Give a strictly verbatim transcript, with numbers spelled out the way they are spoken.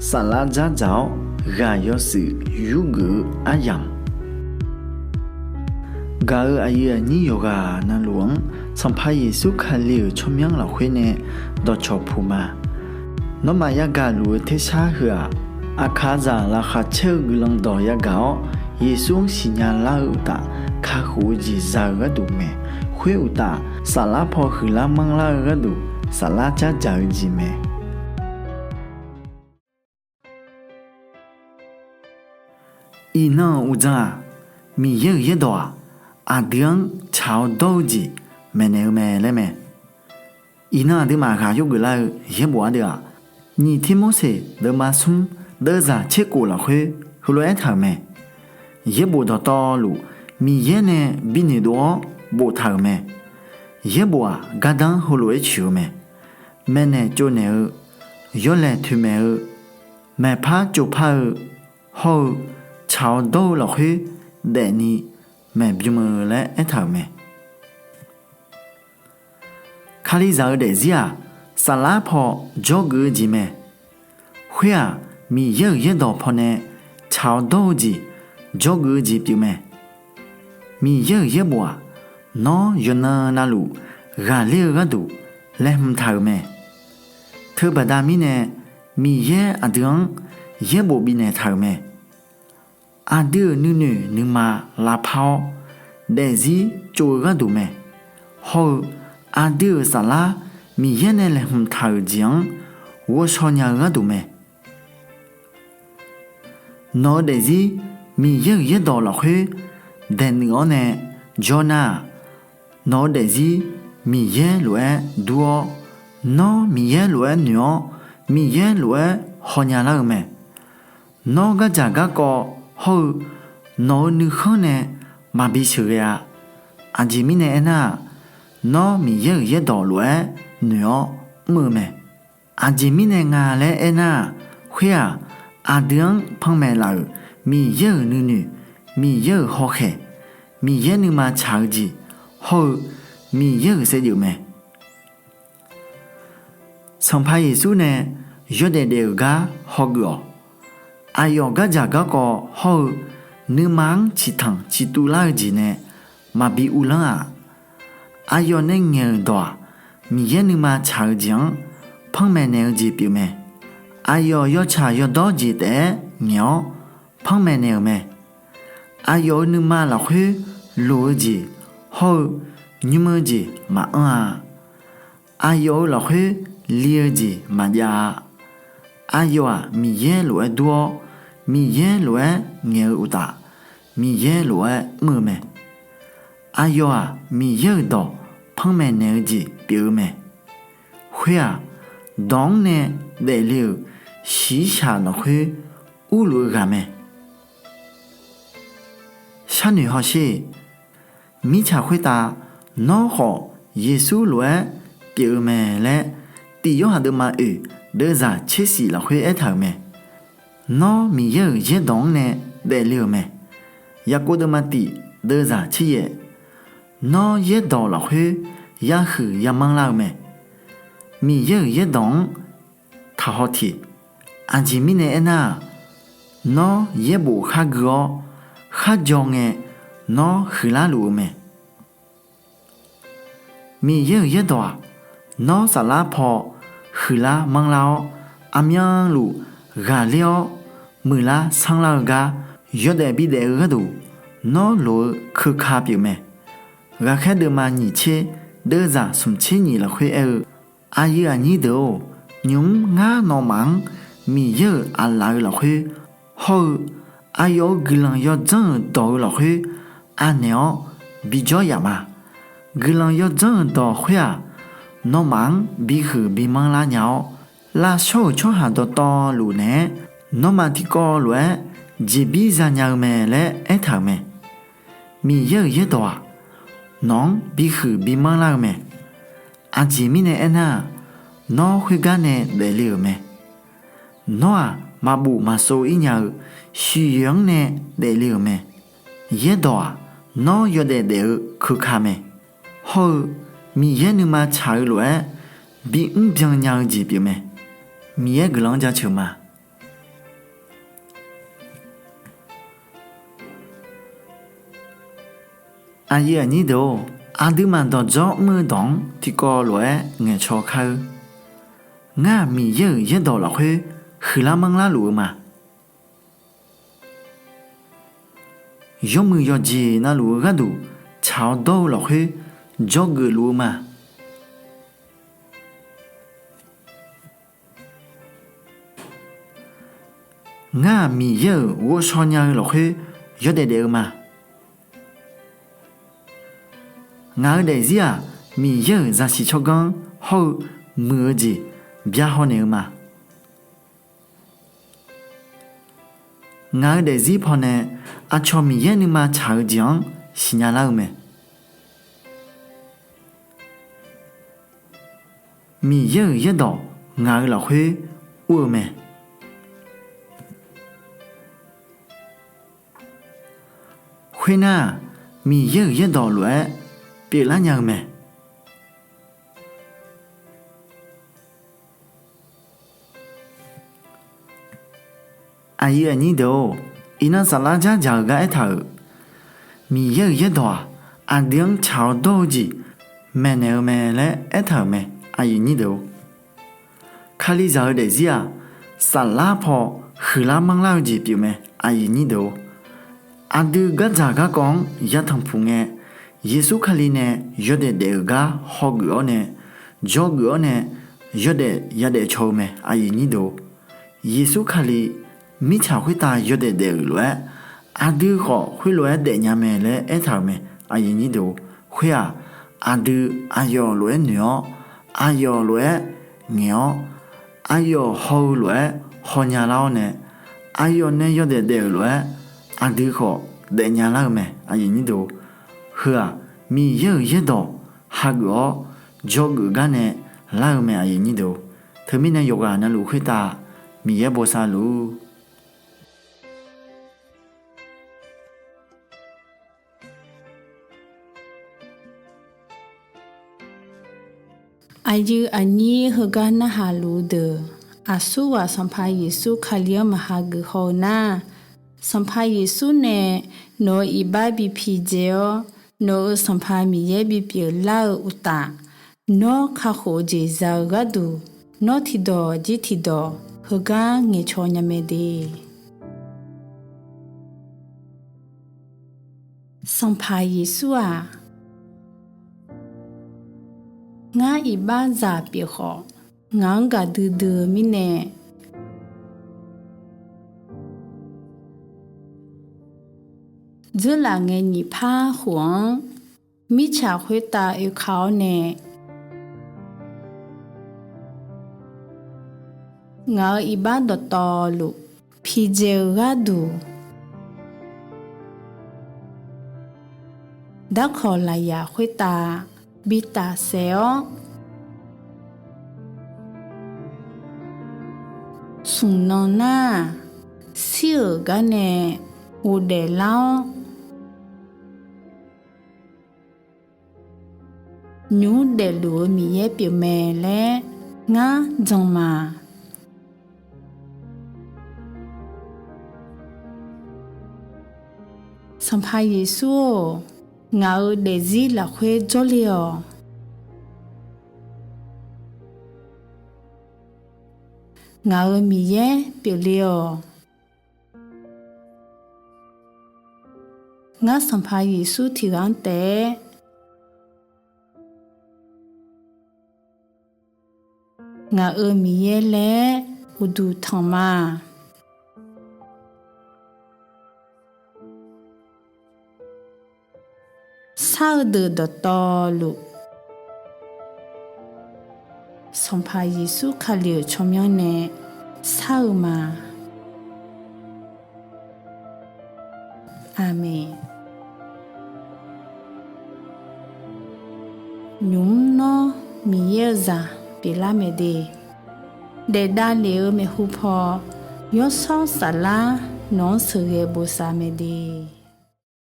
Saflar dzardzaq-awr ghaq yawshuif yurgeuf-eu aryamq, gaq-euq aqyuif aqnyir yawqghaq navluf-anr Sanqpaq Yeqsur Kali-euq tsawrmyanr lafkhoer nae dawqcawq puq ma. Nawmaf yagaq luf-eu tersar heu-aq, aqkaqzaq laqkhaq caer-eu guiqlanq dawq yagaq-awr, Yeqsur-anr siqnya lar-eu uqtaf, kakhof-eu jeq za-eu gharduq mae. Khoer uqtaf, saflar paw huiqlar manrlar-eu gharduq, saflar dzardzaq-eu jeq mae. Iqnan-euq uqdzan-aq, Miqyaer-euq yaerdawq-aq, aqdui-anr tsaq-awr dawr-eu jeq maeqnaeq-eu mae laer mae. Iqnan aqduimaf ghaq yurgeuf lar-eu yaerbof ardeuv-aq, nyiq Tirmorseq deuvma smr deuvzaq tserkof lafkhoer heulof-aer aertaq-euq mae. Yaerbof dawqtawvluf Miqyaer nae binoeqdov-awr boftaq-euq mae. Yaerbof-aq gardanr heulof-aer coeq-eu mae. Maeqnaeq tsovnaeq-eu, yawlaeq toeqmaeq-eu, maeqpar tsovpar-eu, hawr-eu tsaq-awr dawr-eu lafkhoer daefni maeqbym-eu laer aertaq-euq mae. Kalizaq-eu daefzir-aq, saflar paw dzawgeuf-eu jeq mae. Khoer-aq, Miqyaer-euq yaerdawq pawnae tsaq-awr dawr-eu jeq dzawgeuf-eu jeq pyeuf mae. Miqyaer-euq yaerbof-aq, nawr yawqnan navluf ghaqler-eu gharduq laeqhmq taq-euq mae. Teubaqda mirnae Miqyaer aqdui-anr yaerbof bifnaeq taq-euq mae. Aqdui-euq nuinoeq nuima lavpar-awr daefzir tsov-eu gharduq mae. Hawr-eu aqdui-euq saflar Miqyaer nae laeqhmq taq-euq jeq-anr ghovshaw nya-eu gharduq mae. Nawq-eu daefzir Miqyaer-euq yaerdawq lafkhoer daeqnuif-awr nae jawr nar-aq, nawq-eu daefzir Miqyaer lof-aer dur-awr, nawr Miqyaer lof-aer noeq-awr, Miqyaer lof-aer hawnya lar-eu mae. Nawr gardzaq garkawv hawr-eu nawq-eu nuikhanr nae maqbi sheuqghae-a. Aqjeq mirnae aernar-aq, nawr Miqyaer-euq yaerdawq lof-aer noeq-awr mr-eu mae. Aqjeq mirnae nga laer aernar-aq, khoer-aq, aqdui-anr panmaeq laf-euq Miqyaer-euq nuinoeq, Miqyaer-euq hawkhaeq, Miqyaer nuima tsaq-eu jeq, hawr-eu Miqyaer-euq saevdzeuf mae. Sanqpaq Yeqsur nae yawdaef daef-euq gar hawgeuf-awq. Aqyawf gardzaq garkawv hawr-eu nuima-anr ciqtanq ciqtuv lar-eu jeq nae maqbi uvlanr-aq, aqyawf nae ngaeq-euq dawq-aq, Miqyaer nuima tsaq-eu jeq-anr panmaeq naeq-eu jeq pyeuf mae. Aqyawf yawtsaq yawdawr jeq taef-aer ngaeq-awr panmaeq naeq-euq mae. Aqyawf-euq nuima lafkhoer loq-eu jeq hawr-eu nymr-eu jeq maqanr-a. Aqyawf-euq lafkhoer li-eu jeq maqjav-a. Aqyawf-aq Miqyaer lof-aer dur-awr, Miqyaer lof-aer ngaeq-eu uqtaf, Miqyaer lof-aer mr-eu mae. Aqyawf-aq Miqyaer-euq dawq panmaeq naeq-eu jeq pyeuf-eu mae. Khoer-aq, dawq-anr nae daefle-euq shiqshaq lafkhoer urluf-eu ghaq mae. Sharnoeq hawsher. Mirtsaq khoertav nawr khawf Yeqsur lof-aer pyeuf-eu mae laer, Tiq Yorhaq deuvma oeq deuvzaq tser shif lafkhoer aertaq-euq mae. Nawr Miqyaer-euq yaerdawq-anr nae daefle-euq mae. Yaqkov deuvma tiq deuvzaq tser yaef. Nawr yaerdawq lafkhoer yahuiq yamanr lar-eu mae. Miqyaer-euq yaerdawq-anr taqhaw teq. Aqjeq mirnae aernar-aq, nawr yaerbof khargui-awr kharjaw ngae nawr huiqlar luf-eu mae. Miqyaer-euq yaerdawq-aq, nawr saflar paw huiqlar manrlar-awr, aqmyanluf ghaqler-awr muiqlar sanrlar-eu gar yawdaef bidaef-eu gharduq nawr loq-eu keuka pyeuf mae. Ghaqkhaer deuvma nyiq tser deuvzaq smq tser nyiq lafkhoer aer-eu, aqyuif aqnyir deuq-or, nymq-mr ngar nawmaf-anr Miqyaer-euq aqlaf-eu lafkhoer hawr-eu aqyawf-euq guiqlanq yawdzanr-euq dawq-eu lafkhoer anaeq-awr bijawr yaf ma. Guiqlanq yawdzanr-euq dawq khoer-aq, nawmaf-anr bihuiq bimanr lar nya-awr, lavshawr-euq tsawrhaq dawqtawvluf naeq-aer nawmaf tiqkawv lof-aer jeqbir zanya-eu mae laer aertaq-euq mae. Miqyaer-euq yaerdawq-aq, nawq-anr bihuiq bimanr lar-eu mae. Aqjeq mirnae aernar-aq, nawr khoergar nae daefle-euq mae. Nawr-aq, maqbof maqshov-ir nya-eu siqyoeq-anr nae daefle-euq mae. Yaerdawq-aq, nawr yawdaef daef-eu keuka mae. Hawr-eu Miqyaer nuima tsaq-eu lof-aer bimr byan nya-eu jeq pyeuf mae. Miqyaer guiqlanq-anr jaceuq ma. Aqyuif aqnyir deuq-or, aqduimaf dawqdzawr mr-eu dawq-anr tiqkawv lof-aer ngaeqcaw kar-eur. Ngar-aq Miqyaer-euq yaerdawq lafkhoer huiqlar manrlar luf-eu ma. Yawmuiq yawqjeq navluf-eu gharduq tsaq-awr dawr-eu lafkhoer dzawgeuf luf-eu ma. Ngar-aq Miqyaer-euq ghovshaw nya-eu lafkhoer yawdaef daef-eu ma. Ngaq-eu daefzir-aq Miqyaer-euq zaqsiq tsawrganr hawr-eu muiq-eu jeq byahaw naeq-eu ma. Ngaq-eu daefzir pawnae aqcawq Miqyaer nuima tsaq-eu jeq-anr siqnya lar-eu mae. Miqyaer-euq yaerdawq ngaq-eu lafkhoer ur-eu mae. Khoernar-aq, Miqyaer-euq yaerdawq lof-aer pyeuflar nya-eu mae. Aqyuif aqnyir deuq-or, iqnan saflar dzardzaq-eu gar aertaq-euq, Miqyaer-euq yaerdawq-aq, aqdui-anr tsaq-awr dawr-eu jeq maeqnaeq-eu mae laer aertaq-euq mae. Aqyuif aqnyir deuq-or, Kalizaq-eu daefzir-aq, saflar paw huiqlar manrlar-eu jeq pyeufmae. Aqyuif aqnyir deuq-or, aqdui gardzaq garkawv-anr yatanq puq ngae, Yeqsur Kali nae yawdaef daef-euq gar hawgeuf-awr nae, dzawgeuf-awr nae, yawdaef yadaef caw-eu mae. Aqyuif aqnyir deuq-or, Yeqsur Kali mirtsaq khoertav yawdaef daef-euq lof-aer, aqdui khawf khoerlof-aer daefnya mae laer aertaq-euq mae. Aqyuif aqnyir deuq-or, khoer-aq, aqdui aqyawf lof-aer noeq-awr, aqyawf lof-aer ngaeq-awr, aqyawf haw-eu lof-aer hawnya lar-awr nae, aqyawf nae yawdaef daef-euq lof-aer aqdui khawf daefnya lar-eu mae. Aqyuif aqnyir deuq-or, heu-aq Miqyaer-euq yaerdawq hageuf-awr dzawgeuf gar nae lar-eu mae. Aqyuif aqnyir deuq-or, teumirnae yawqghaq navluf khoertav Miqyaer bosav luf-ur. Aqyuif aqnyir heugar narhaq luf-eu deuq, aqsurghaq Sanqpaq Yeqsur Kali-anr maqha geuf haw-eu nar, Sanqpaq Yeqsur nae nawq-euq iqbax bi pidzae-awr, nawq-euq Sanqpaq Miqyaer bipyeuf lar-eu uqtaf, nawr kakhof-eu jeq za-eu gharduq, nawr tiqdawq jir tiqdawq heugar ngaeqcaw nya mae de. Sanqpaq Yeqsur-aq, ngar iqbaxzaq pyeuf khawf, ngaq-anr gaqdui dui-eu mirnae, dzeurlaf ngae nyiq par khof-anr mirtsaq khoertav oeka-awr nae, ngaq-euq iqbax dawqtawvluf pidzae-eu gharduq, darkawq lafyaq khoertav bi tafsaef-awr, smq nan nar-aq, shir-euq gar nae ghofdaef lar-awr, nymq mr daefluf-eu Miqyaer pyeufmae laer ngar jan ma. Sanqpaq Yeqsur-or, ngaq-euq daefzir lafkhoer jawrle-awq. Ngaq-euq Miqyaer pyeufle-awq. Ngar Sanqpaq Yeqsur tiqghaq-anr taef-aer ngaq-euq Miqyaer laer uqduq tanq ma. Shar-eu deuq dawqtawvluf, Sanqpaq Yeqsur Kali-euq tsawrmyanr nae shar-eu ma. Aqmeq. Nymq mr nawr Miqyaer-eu zaq pyeuflar mae de. Daef davlef-eu maeqhu paw, Yawshawr Saflar nawq-anr sheuqghae bosav mae de.